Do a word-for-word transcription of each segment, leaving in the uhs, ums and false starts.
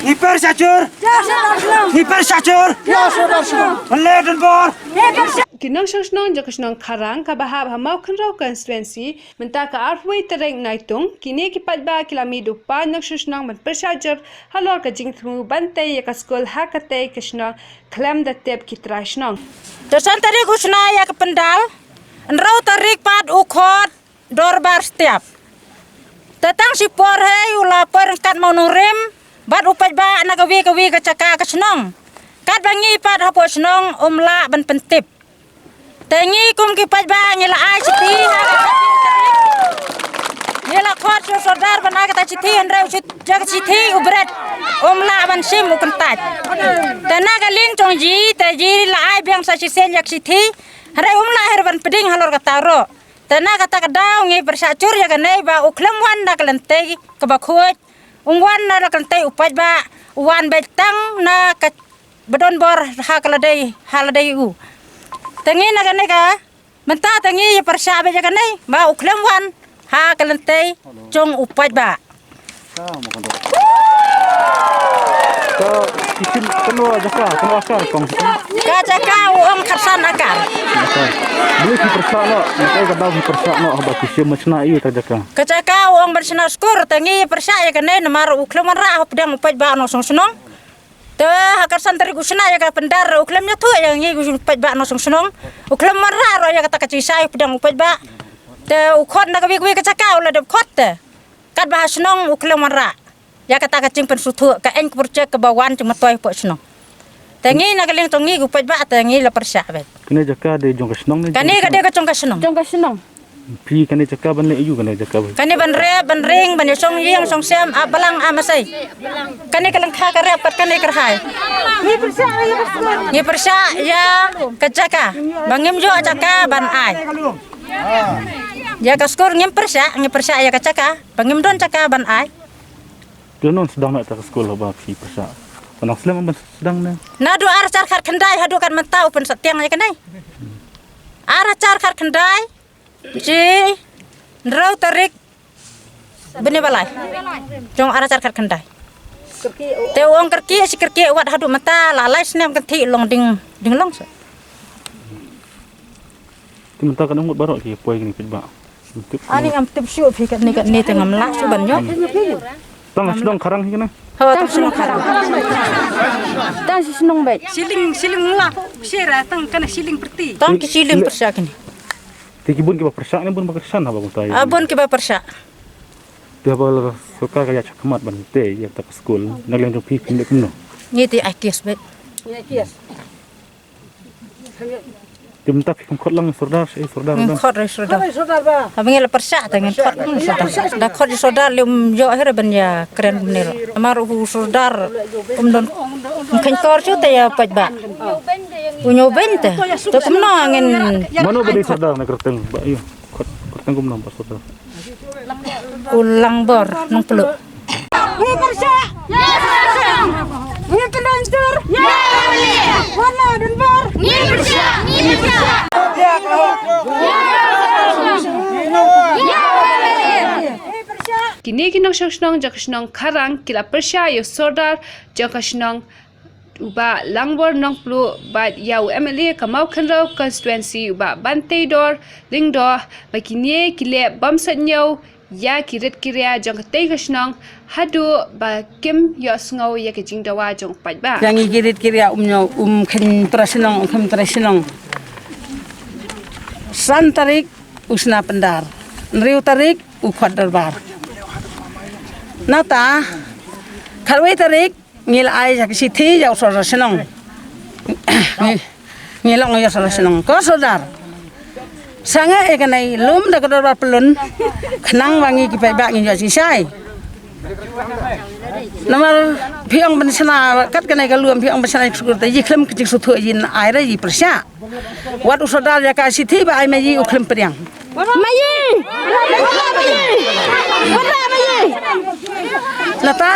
Ngi pyrshah jur. Ngi pyrshah jur. Ngi pyrshah jur. Ngi pyrshah jur. Ngi pyrshah jur. Ki nongshong shnong jong ka shnong Kharang kaba hap ha Mawkhynraw constituency, mynta ka arphew wei tarik Naitung, kine ki paidbah ki la mih da u paid nongshong shnong ban pyrshah jur halor ka jingthmu ban tei ïa ka skul ha katei ka shnong khlem da tip ki trai shnong. Te san tarik u shna ïa ka pandal, hynriew tarik pat u khot dorbar step. Te tang shipor hi u la poi ryngkat ma u nongrim bad u paidbah na kawei kawei ka jaka ka shnong. Katba ngi pat hapoh shnong um lah ban pyntip. Te ngi kum ki paidbah ngi la ai shithi ha ka, ngi la khot sha u sordar ban ai kata shithi, hynrei u shit-, ïa ka shithi u bret, um lah ban shim u kyntait. Te na ka liang jong ngi te ngi la ai biang sa shisien ïa ka shithi, hynrei um lah hi ruh ban pdiang halor kata ruh. Te na kata ka daw ngi pyrshah jur ïa kane ba u khlem wan na ka lynti kaba khuid, um wan na ka lynti u paidbah, u wan beit tang na kaba don bor ha ka lade, ha lade u. Te ngi na kane ka, mynta te ngi ïa pyrshah beit ïa kane ba u khlem wan ha ka lynti jong u paidbah. Ka, ki shim kano jaka, kano akar kong? Ka jaka u ong khatsan akar. Akar. Balei ki pyrshah noh, mynta ka daw ki pyrshah noh haba ki shim ban shna ïa ka jaka? Ka jaka u ong ban shna skul, te ngi pyrshah ïa kane namar u khlem wanrah hapdeng u paidbah nongshong shnong. Te ha ka san tarik u shna ïa ka pandal u khlem ïathuh ïa ngi u paidbah nongshong shnong. U khlem wanrah ruh ïa kata ka jingshai hapdeng u paidbah. Te u khot na kawei kawei ka jaka u la dep khot te. Katba ha shnong u khlem wanrah ïa kata ka jingpynsngewthuh, ka aiñ ka projek kaba wan jingmyntoi hapoh shnong. Te ngi na ka liang jong ngi ki paidbah te ngi la pyrshah beit. Kane jaka dei jong ka shnong ne? Kane ka dei ka jong ka shnong. Jong ka shnong. Phi kane jaka ban leh aïu kane jaka ba? Kane ban rep, ban ring, ban ïa shong ïing, shong sem, ap balang, ap masai. Kane ka lyngkha ka rep, kat kane ka rhai. Ngi pyrshah ïa ka jaka. Ba ngim ïoh jaka ban ai. Ïa ka skul ngim pyrshah, ngi pyrshah ïa ka jaka. Ba ngim don jaka ban ai. Te nang sdang na ta ka skul haba phi pyrshah? Nang slem ban sdang ne? Naduh ar hajar khatkhyndai haduh kat mynta u pynsahteng ïa kane. Ar hajar khatkhyndai, shi hynriew tarik bnai ba lai jong ar hajar khatkhyndai. Te u ong kyrkieh shi kyrkieh wat haduh mynta la lai snem kan thik long ding, ding long sa. Te mynta kan ong baroh ki poi kine paidbah. Ani ngam tip shuh phi katne katne te ngam lah shuh ban ïoh. Tang shnong Kharang hi kane? Ho, tang shnong Kharang. Tang shi shnong beit. Shilling, shilling lah. Shira tang kane shilling pyrti. Tang ki shilling pyrshah kine. Te ki bun kiba pyrshah ne bun ba kyrshan haba kumta ïa? Ah, bun kiba pyrshah. Te haba la sorkar ka ïa shah khmat ban tei ïa kata ka skul, na liang jong phi phin leh kumno? Ngi te ai kies beit. Ngi ai kies. Te mynta phi kham khot lang sordar, eh, sordar. Ngim khot re sordar. Haba ngi la pyrshah te ngim khot lang sordar. Da khot sordar lym ïoh hi re ban ïa kren kumne ruh. Namar u sordar um don, um kheiñ tor shuh te ïa paidbah. U ñiew beiñ te. Te kumno ngin. Mano ba dei sordar na kyrteng ba ïa? Khot kyrteng kumno ba sordar? U Langbor Nongpluh. Ngi pyrshah. Ngi pyndonkam. Wan la don bor. Ngi pyrshah. Ngi pyrshah. Kine ki nongshong shnong jong ka shnong Kharang ki la pyrshah ïa u sordar jong ka shnong u Bah Langbor Nongpluh bad ïa u M L A ka Mawkhynraw constituency u Bah Banteidor Lyngdoh ba kine ki leh bym sngewthuh ïa ki rit ki ria jong katei ka shnong haduh ba kim ïohsngew ïa ka jingdawa jong u paidbah. Ïa ngi ki rit ki ria um ñiew, um kheiñ trai shnong, um kheiñ trai shnong. San tarik u shna pyndar. Hynriew tarik u khot dorbar. Nangta khatwei tarik ngi la ai ïa ka shithi ïa u sordar shnong. Ngi, ngi la ong ïa u sordar shnong, ko sordar, sangeh ïa kane, lum da ka dorbar pyllun, khnang ba ngi ki paidbah ngin ïoh jingshai. Namar phi ong ban shna kat kane ka lum, phi ong ban shna ïa ka skur te yi khlem ka jingsngewthuh yin ai re yi pyrshah. Wat u sordar ïa ka shithi ba ai ma yi u khlem pdiang. Ma yi! Wat ma yi! Wat ma yi! Nata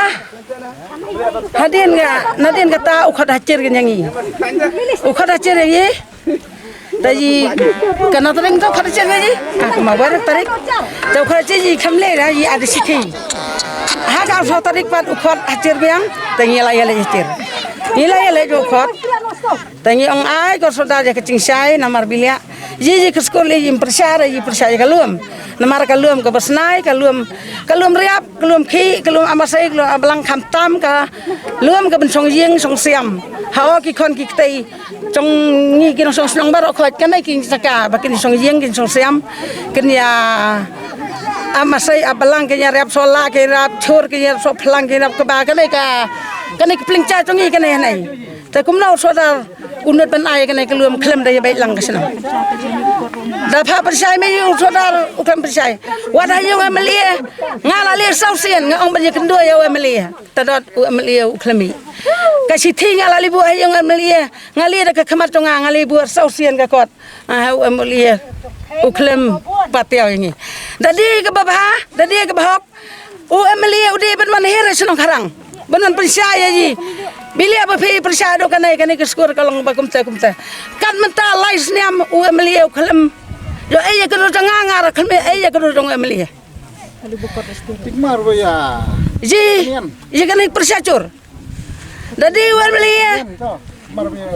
hadien nga, nadien kata u khot hachir ka nyangi. U khot hachir nyangi. Ta yi kana tarik to khot hachir nyangi. Ah, ma bar tarik. Ta u khot hachir yi khamle na yi ada shithi. Ka arphew tarik pat u khot ha Tirbiang, te ngi la ïaleit ha Tir. Ngi la ïaleit u khot. Te ngi ong ai ko sordar ïa ka jingshai namar Biliah. Ïa ïa ka skul ïa pyrshah ïa pyrshah ïa ka lum. Namar ka lum kaba snai, ka lum, ka lum riap, ka lum khih, ka lum amasai, ka lum abalang khamtam ka lum ka ban shong ïing shong siam. Ha o ki khon ki ktei jong ngi ki nongshong shnong baroh khoit kane ki jaka ba kin shong ïing kin shong siam. Kin ïa amasai abalang kin ïa riap sola kin riap chur kin ïa sop phlang kin riap kaba kane ka kane ka pling cha jong ngi kane nai. Te kumno u sordar u nud ban ai kane ka lum khlem da ïa beit lang ka shnong. Da pha pyrshai me u sordar u khlem pyrshai. Wat ha ïing u M L A nga la leh saw sien nga ong ban ïa kynduh ïa u M L A. Te dot u M L A u khlem i. Ka shithi nga la leh buh ha ïing u M L A nga leh da ka khmat jong nga nga leh buh saw sien ka kot. Ah, u M L A u khlem pat ïa ngi. Da dei kaba bha, da dei kaba hok. U M L A u dei ban wan hiar shnong Kharang ban wan pyrshah ïa i. Biliah ba phi pyrshah dei kane kane ka skul ka long ba kumta kumta. Kat mynta lai snem u M L A u khlem ïoh ei ïa ka dur jong nga, nga ruh khlem ïoh ei ïa ka dur jong u M L A. Tik mar ba ïa. Ji, ïa kane pyrshah jur. Da dei u M L A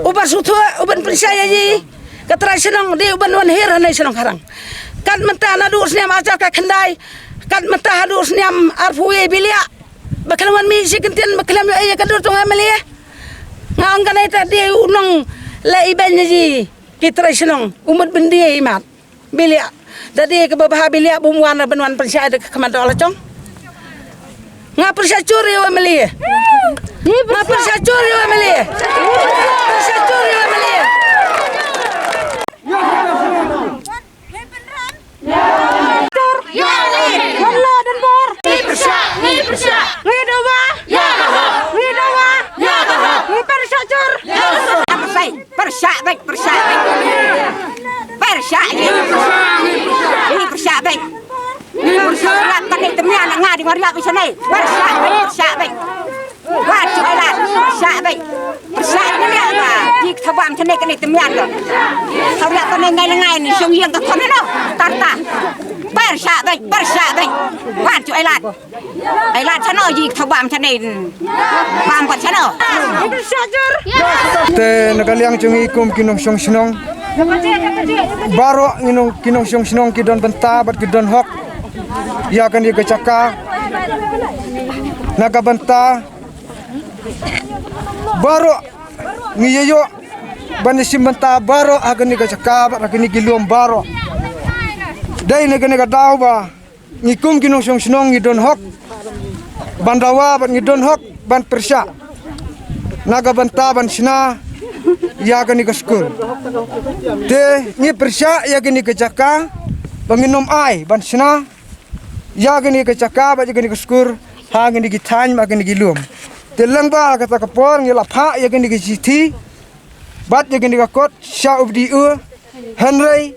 uba sngewthuh u ban pynshai ïa i. Ka trai shnong dei u ban wan hiar hangne shnong Kharang. Kat mynta naduh snem arhajar khyndai, kat mynta haduh snem arphew wei Biliah ba khlem wan mih shi kyntien ba khlem ïoh ei ïa ka dur jong u M L A. Nga ong kane te dei u nongleh ibeiñ ïa i. Ki trai shnong u mut ban dei i mat. Biliah. Da dei kaba bha Biliah bym wan ban wan pyrshah da ka khmat da la jong. Nga pyrshah jur ïa u M L A. Nga pyrshah jur ïa u M L A. Pyrshah jur ïa u M L A. Wan la don bor. Ngi pyrshah, ngi pyrshah. Ngi dawa. Ïa ka hok. Ngi dawa. Ïa ka hok. Ngi pyrshah jur. Ïa ka hok. Pyrshah beit, pyrshah beit. Pyrshah beit. Pyrshah beit. Ngi pyrshah beit. Ngi pyrshah beit. Rat kane temian nga dei ngor yak beit sene. Pyrshah beit, pyrshah beit. Wat ju elat, pyrshah beit. Pyrshah beit ïa ka. Dik thabam sene kane temian ka. Thaw yak kane ngai lengai ni shong ïing ka khon no. Tarta. Pyrshah beit, pyrshah beit. Wat ju elat. Ai lad shano ji thaw bam shane. Bam pat shano. Te na ka liang jong ngi kum ki nongshong shnong baroh ngi nong ki nongshong shnong ki don bynta bad ki don hok ïa kane ka jaka. Na ka bynta baroh ngi ïa ïoh ban ïa shim bynta baroh ha kane ka jaka bad ha kane ki lum baroh. Dei na kane ka daw ba ngi kum ki nongshong shnong ngi don hok ban dawa bad ngi don hok ban pyrshah na ka bynta ban shna ïa kane ka skul. Te ngi pyrshah ïa kane ka jaka ba ngin ym ai ban shna ïa kane ka jaka bad ïa kane ka skul ha kane ki thaiñ bad kane ki lum. Te lyngba kata ka por ngi la phah ïa kane ka shithi bad ïa kane ka kot sha u B D O. Hynrei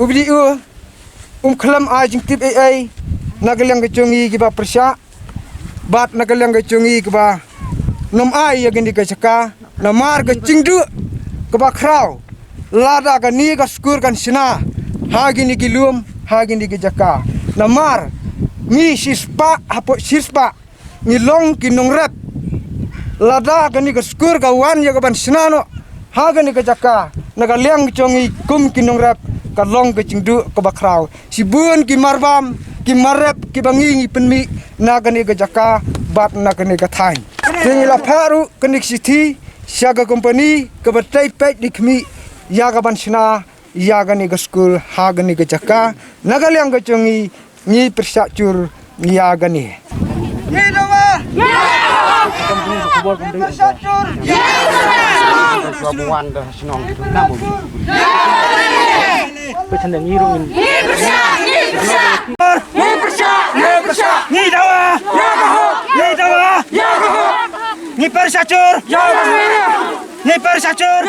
u B D O um khlem ai jingtip ei ei na ka liang ka jong ngi kiba pyrshah bad na ka liang ka jong ngi kiba nym ai ïa kane ka jaka namar ka jingduh kaba khraw lada kane ka skul kan shna ha kine ki lum ha kine ki jaka. Namar ngi shispah hapoh shispah ngi long ki nongrep. Lada kane ka skul ka wan ïa ka ban shna noh ha kane ka jaka na ka liang jong ngi kum ki nongrep ka long ka jingduh kaba khraw. Shibun ki marbam ki marep kiba ngi ngi pynmih na kane ka jaka bad na kane ka thaiñ. Te ngi la phah ruh kane ka shithi sha ka kompani kaba tei peit di khmih ïa ka ban shna ïa kane ka skul ha kane ka jaka. Na ka liang ka jong ngi ngi pyrshah jur ïa kane. Ngi dawa. Ngi pyrshah jur. Ngi pyrshah, ngi pyrshah. Ngi pyrshah, ngi pyrshah. Ngi dawa. Ngi dawa. Ngi pyrshah jur. Ngi pyrshah jur.